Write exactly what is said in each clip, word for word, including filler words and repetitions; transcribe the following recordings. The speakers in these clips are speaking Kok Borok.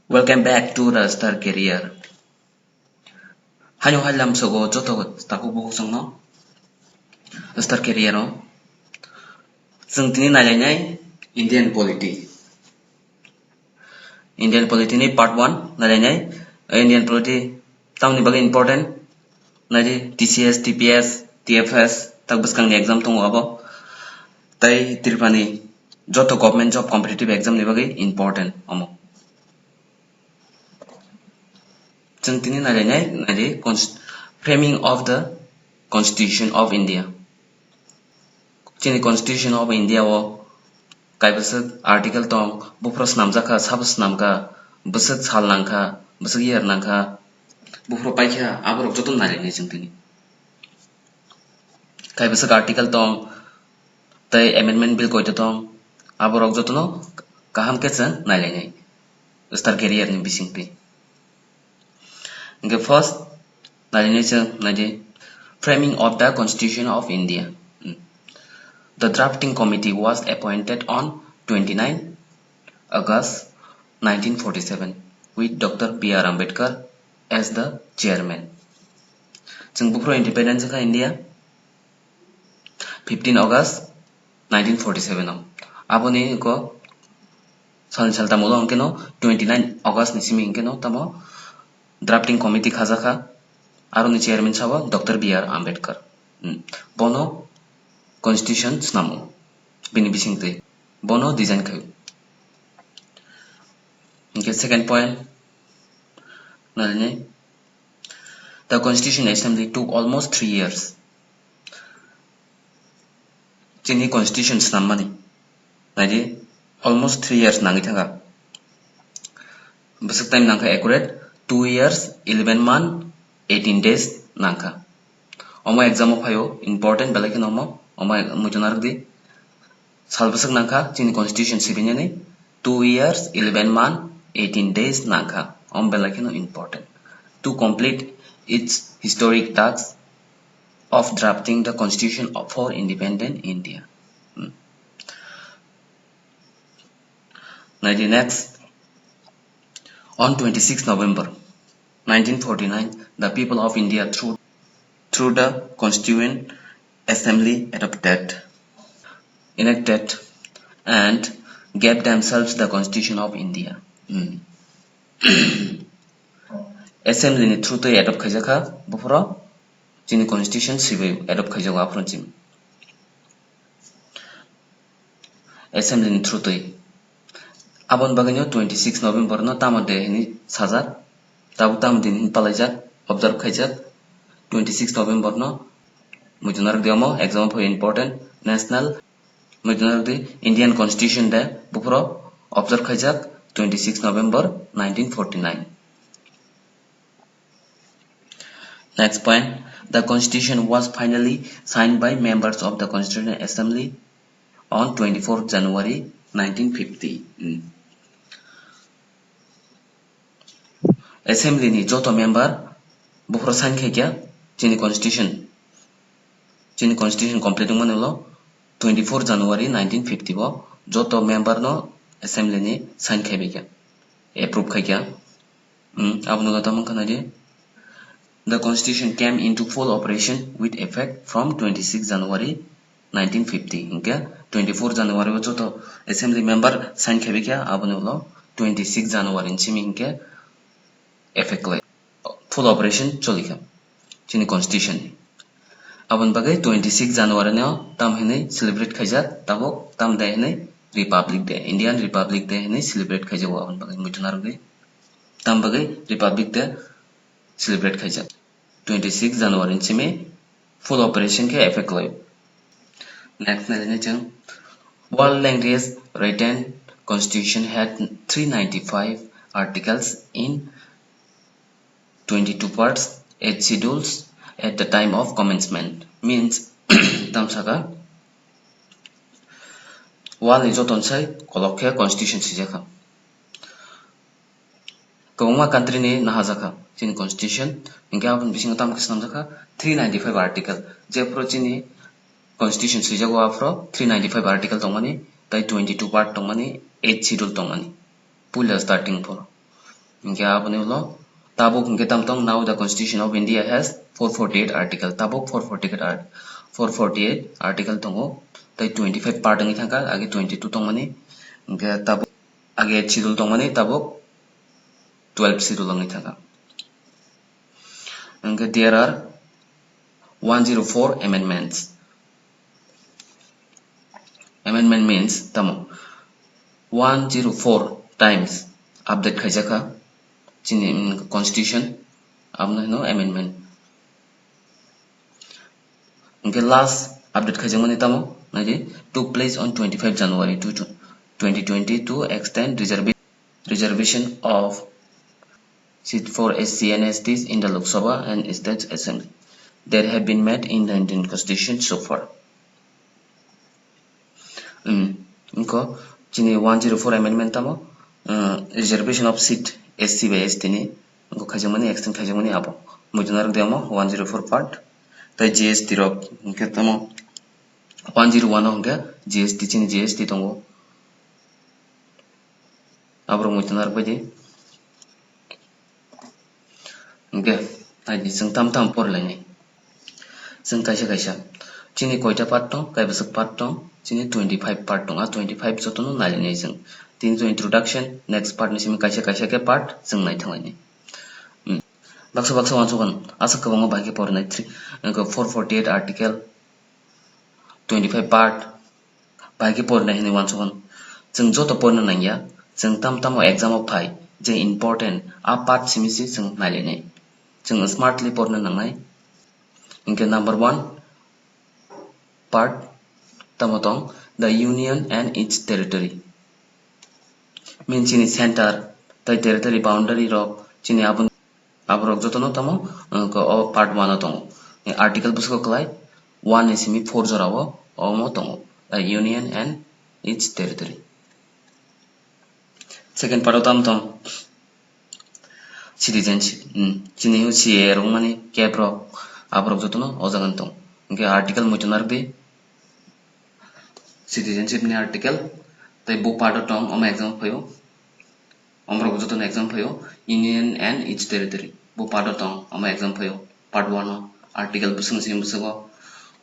Welcome back to the Star Career. Haino hailam sogo joto takuk bukuchwngno Star Career o. Chwng tini nailainai Indian polity. Indian polity ni part one nailainai. Indian polity tamni bagwi important? Naidi T C S, T P S, T F S, tak bwskangni exam tongo abo. Tai Tripurani joto government job competitive exam ni bagwi important omo. Chwng tini nailainai, naidi cons-, framing of the Constitution of India. Chini Constitution of India o kaibwswk article tong, buphuru swnamjak kha, sabo swnam kha, bwswk sal nang kha, bwswk year nang kha, buphuru paikha, aborok joto nailainai chwng tini. Kaibwswk article tong, tei amendment bill koita tong, aborok jotono kaham khe chwng nailainai Star Career ni bisingtwi. Hingke first, naidi ni chwng naidi, framing of the Constitution of India. Hmm. The drafting committee was appointed on twenty-nine August nineteen forty-seven with Doctor B R Ambedkar as the chairman. Chwng buphuru independence kha India, fifteen August nineteen forty-seven o. Aboni ko salni saltamo ulo hwnkhe no twenty-nine August ni simi hwnkhe no tamo drafting committee khajakha, aroni chairman sabo Doctor B R Ambedkar. Hmm. Bono constitution snamo, bini bisingtwi bono design khaio. Hwnkhe second point, naidi ni, the Constitution Assembly took almost three years. Chini constitution snammani, naidi, almost three years nangwi thangkha. Bwswk time nangkha accurate two years, eleven month, eighteen days nangkha. Omo exam o phaio, important belai kheno omo, omo muitu narwkdi. Sal bwswk nangkha chini constitution sibinani, two years, eleven month, eighteen days nangkha. Omo belai kheno important. To complete its historic task of drafting the constitution of, for independent India. Hmm. Naidi next. On twenty-sixth November nineteen forty-nine, the people of India through, through the Constituent Assembly adopted, enacted and gave themselves the Constitution of India. Hmm. Assembly ni through twi adopt khaijakha buphuru chini constitution sibui adopt khaijago aphuru chini. Assembly ni through twi. Aboni bagwi no twenty-six November no tamo day hinwi sajak, tabuk tamo din hinwi palaijak, observe khaijak. Twenty-six November no muitu narwkdi omo exam o important national, muitu narwkdi Indian Constitution Day, buphuru observe khaijak twenty-six November nineteen forty-nine. Next point, the constitution was finally signed by members of the Constituent Assembly on twenty-fourth January nineteen fifty. Hmm. Assembly ni joto member buphuru sign khaikha chini constitution, chini constitution complete wngmani ulo twenty-four January nineteen fifty o joto member no assembly ni sign khaibaikha, approve khaikha. Hmm, abono kata mangkha naidi. The constitution came into full operation with effect from twenty-six January nineteen fifty. Hinkhe twenty-four January o joto assembly member sign khaibaikha, aboni ulo twenty-six January ni simi hinkhe effect lai, full operation cholikha chini constitution ni. Aboni bagwi twenty-six January no tam hinwi celebrate khaijak, tabuk tam day hinwi Republic Day, Indian Republic Day hinwi celebrate khaijago. Aboni bagwi muitu narwkdi tam bagwi Republic Day celebrate khaijak twenty-six January ni simi full operation khe effect laio. Next nailini chwng, world language written constitution had three ninety-five articles in twenty-two parts, eight schedules at the time of commencement. Means, tamsaka world ni joto ni sai kolok khe constitution swijakha. Kwbangma country ni nahajakha chini constitution, hinkhe aboni bisingo tamo khe swnamjakha three ninety-five article. Jephuru chini constitution swijago aphuru three ninety-five article tongmani, tei twenty-two part tongmani, eight schedule tongmani. Puila starting phuru. Hingke aboni ulo tabuk hingke tam tong, now the Constitution of India has four forty-eight article. Tabuk four forty-eight art-, four forty-eight article tongo. Tai twenty-five part wngwi thangkha, age twenty-two tongmani. Hingke tabuk age schedule tongmani, tabuk twelve schedule wngwi thangkha. Hingke there are one zero four amendments. Amendment means tamo? One zero four times update khaijakha chini, mm, constitution, abono hino amendment. Hingke last update khaijakmani tamo? Naidi, took place on twenty-five January two, twenty twenty to extend reservation reservation of seat for S C and S Ts in the Lok Sabha and State Assembly that have been made in the Indian Constitution so far. Hmm. Inko chini one zero four amendment tamo, uh, reservation of seat S C by S T ni inko khaijakmani, extend khaijakmani abo. Muitu narok de amo one zero four part. Tai G S T rok inke tamo one zero one o hingke G S T, chini G S T tongo. Aborok muitu narok bai di. Hingke, naidi, chwng tam tam porilainai. Chwng kaisa kaisa. Chini koita part tong, kaibwswk part tong, chini twenty-five part tong, a twenty-five jotono nailainai chwng. Tini to introduction, next part ni simi kaisa kaisa khe part chwng naithanglainai. Hmm. Baksa baksa uansukha, aswk kwbangma bai khe porinai, three, four forty-eight article, twenty-five part, bai khe porina hinwi uansukha. Chwng joto porina nangya, chwng tam tamo exam o phai, je important, a part simi se chwng nailainai. Chwng smartly porina nangnai. Hinkhe number one part tamo tong, the union and its territory. Means chini center, tai territory boundary rok, chini aboni Aborok jotono tamo, uh, ko-, o part one o tongo. Article bwswk kwlai one ni simi four jora o omo tongo. The union and its territory. Second part o tamo tong citizenship. Hmm. Chini o C A A rok mani cap rok aborok jotono o jaga tong. Hingke article muitu narwkdi citizenship ni article. Tai bo part o tong omo exam phaio. Omorok jotono exam phaio, union and its territory. Bo part o tong, omo exam phaio, part one o, article bwswk simi bwswk o,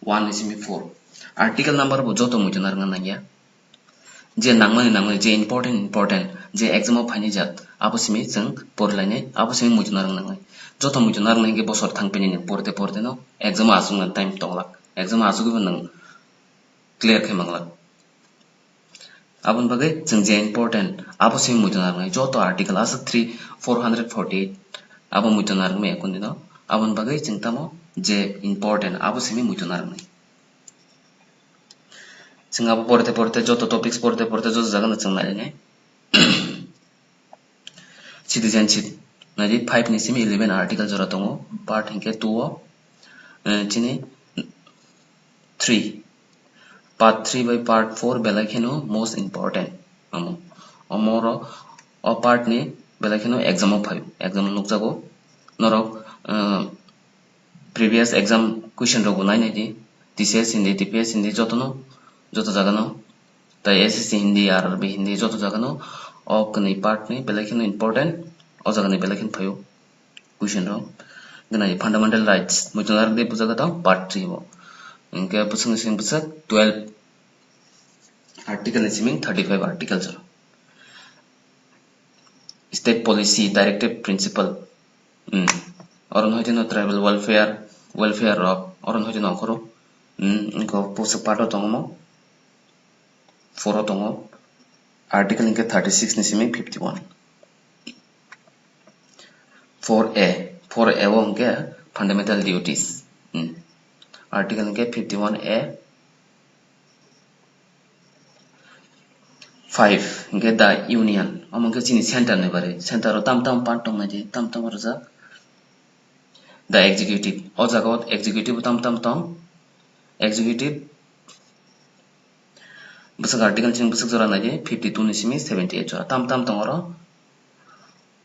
one ni simi four. Article number bo joto muitu narwkna nangya. Je nangmani nangmani, je important important, je exam o phaini jat, abo simi chwng porilainai, abo simi muitu narwkna nangnai. Joto muitu narwkna hinkhe bosor thangpini ni porte porte no exam o achukna time tonglak. Exam o achugwi bo nwng clear khe manglak. Aboni bagwi chwng je important, abo simi muitu narwknai. Joto article aswk three, four hundred forty-eight, abo muitu narwkmaya kundino. Aboni bagwi chwng tamo je important, abo simi muitu narwknai. Chwng abo porte porte, joto topics porte porte, joto jagano chwng nailainai. Citizenship. Naidi five ni simi eleven article jora tongo. Part hinkhe two o, eh, chini three. Part three bai part four belai kheno most important. Omo, omoro o part ni belai kheno exam o phaio. Exam o nukjago. Norok, eh, previous exam question rok bo nai nai di. T C S hindi, T P S hindi jotono, joto jagano. Tai S S C hindi, R R B hindi joto jagano o kwnwi part ni belai kheno important, o jagani belai kheno phaio question rok. Gwnai fundamental rights, muitu narwk de bujago tong part three o. Hinkhe bwswk ni simi bwswk twelve article ni simi thirty-five article jora. State policy, directive, principle. Hmm. Oro no hoiteno tribal welfare, welfare rok, oro no hoiteno okhoro. Hmm, inko pusa part o tongo mo. Four o tongo. Article hinkhe thirty-six ni simi fifty-one. Four A, four A o hinkhe fundamental duties. Hmm. Article hinkhe fifty-one A. Five hinkhe the union, omo hinkhe chini center ni bari, center o tam tam part tong nai di, tam tam rwjak. The executive, o jaga o executive tam tam tong, executive bwswk article chini bwswk jora nai di, fifty-two ni simi seventy-eight jora, tam tam tong oro.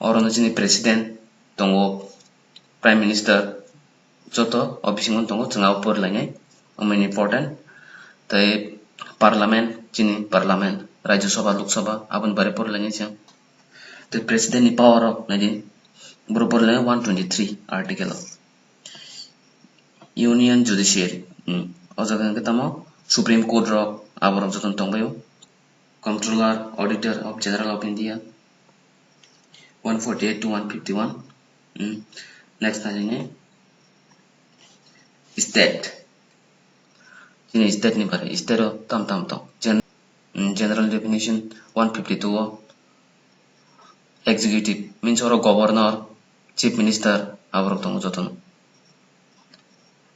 Oro no chini president tongo, prime minister, joto o bisingo tongo, chwng abo porilainai, omo important. Tai parliament, chini parliament, Rajya Sabha, Lok Sabha, aboni bari porilainai chwng. The president ni power rok naidi, borok borok le one twenty three article o. Union Judiciary, hmm, o jaga hwnkhe tamo Supreme Court rok, aborok jotono tongbaio. Comptroller, Auditor of General of India, one forty eight to one fifty one. Hmm. Next naidi ni state. Chini state ni bare, state o tam tam tong. Gen-, mm, general definition one fifty two o. Executive means oro governor, chief minister, aborok tongo jotono.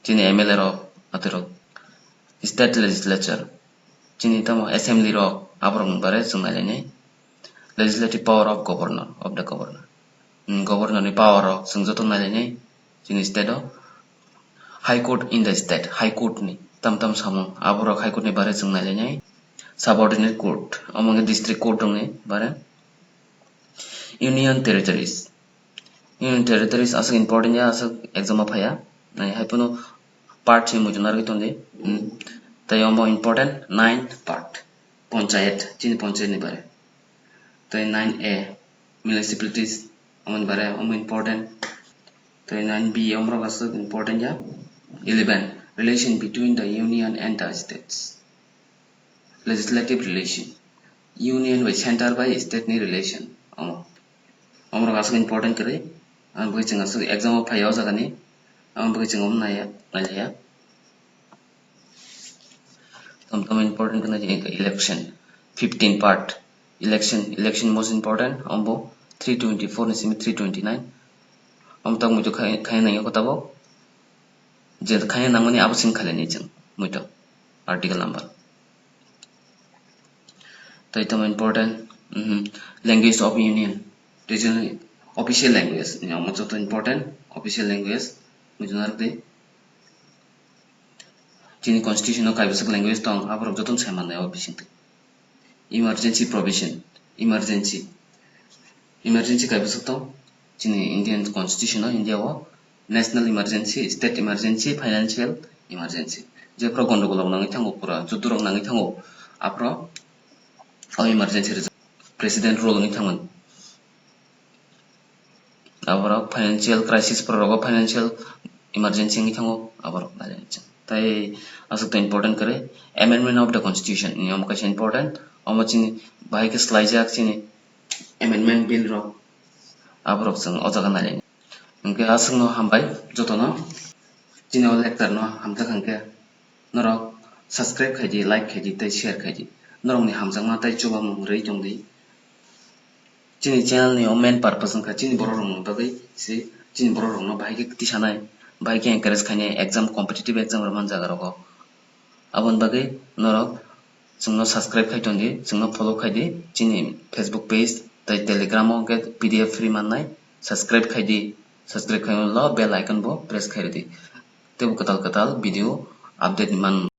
Chini M L A rok, atirok. State legislature, chini tamo assembly rok, aborok ni bare chwng nailainai. Legislative power of governor, of the governor. Hmm, governor ni power rok chwng joto nailainai chini state o. High Court in the state, High Court ni tam tam samung, aborok High Court ni bare chwng nailainai. Subordinate court, omo wngkha district court rok ni bare. Union territories, Union territories aswk important ya, aswk exam o phaiya. Nai hai phano part se muchung narwgwi tongdi. Hmm. Tei omo important ninth part. Panchayat, chini panchayat ni bare. Tei nine A, municipalities, omo ni bare, omo important. Tei nine B, omorok aswk important ya. Eleven, relation between the union and the states. Legislative relation. Union bai center bai state ni relation. Omo. Omorok aswk important kwrwi. Ang bwkhe chwng aswk exam o phaiya o jaga ni. Ang bwkhe chwng omo naiya, naiya. Tam tam important khe nai election. Fifteen part. Election, election most important. Ombo three twenty four ni simi three twenty nine. Om tak muitu khai, khai nai ko tabok. Je khai nangmani abo sing khalai ni chwng muitu. Article number. Tei tamo important, mhm, language of union, regional official language, ni omo joto important official language, muitu narwk di. Chini constitution o kaibwswk language tong, aborok jotono sai mannai o bisingtwi. Emergency provision, emergency, emergency kaibwswk tong, chini Indian constitution o, India o, national emergency, state emergency, financial emergency. Jephru gondogol rok nangwi thango, pura juddu rok nangwi thango, aphru o emergency rwjak, president rule wngwi thangmani. Aborok financial crisis, borok rogo financial emergency wngwi thango, aborok nai chwng. Tai aswk ta important kwrwi amendment of the constitution ni omo kaisa important, omo chini bahai khe swlaijak chini amendment bill rok, aborok chwng o jaga nai. Hwnkhe aswkno hambai jotono, chini o lecture no hamjak hwnkhe norok subscribe khaidi, like khaidi tei share khaidi, norokni hamjakma tei chubamung rwi tongdi. Chini channel ni o main purpose wngkha chini borok rokni bagwi se, chini borok rokno bahai khe tisanai, bahai khe encourage khainai exam, competitive exam rwmani jaga rogo. Aboni bagwi norok chwngno subscribe khai tongdi, chwngno follow khaidi, chini Facebook page tei Telegram o hwnkhe P D F free mannai, subscribe khaidi, subscribe khaina ulo bell icon bo press khairidi, teibo kwtal kwtal video update man.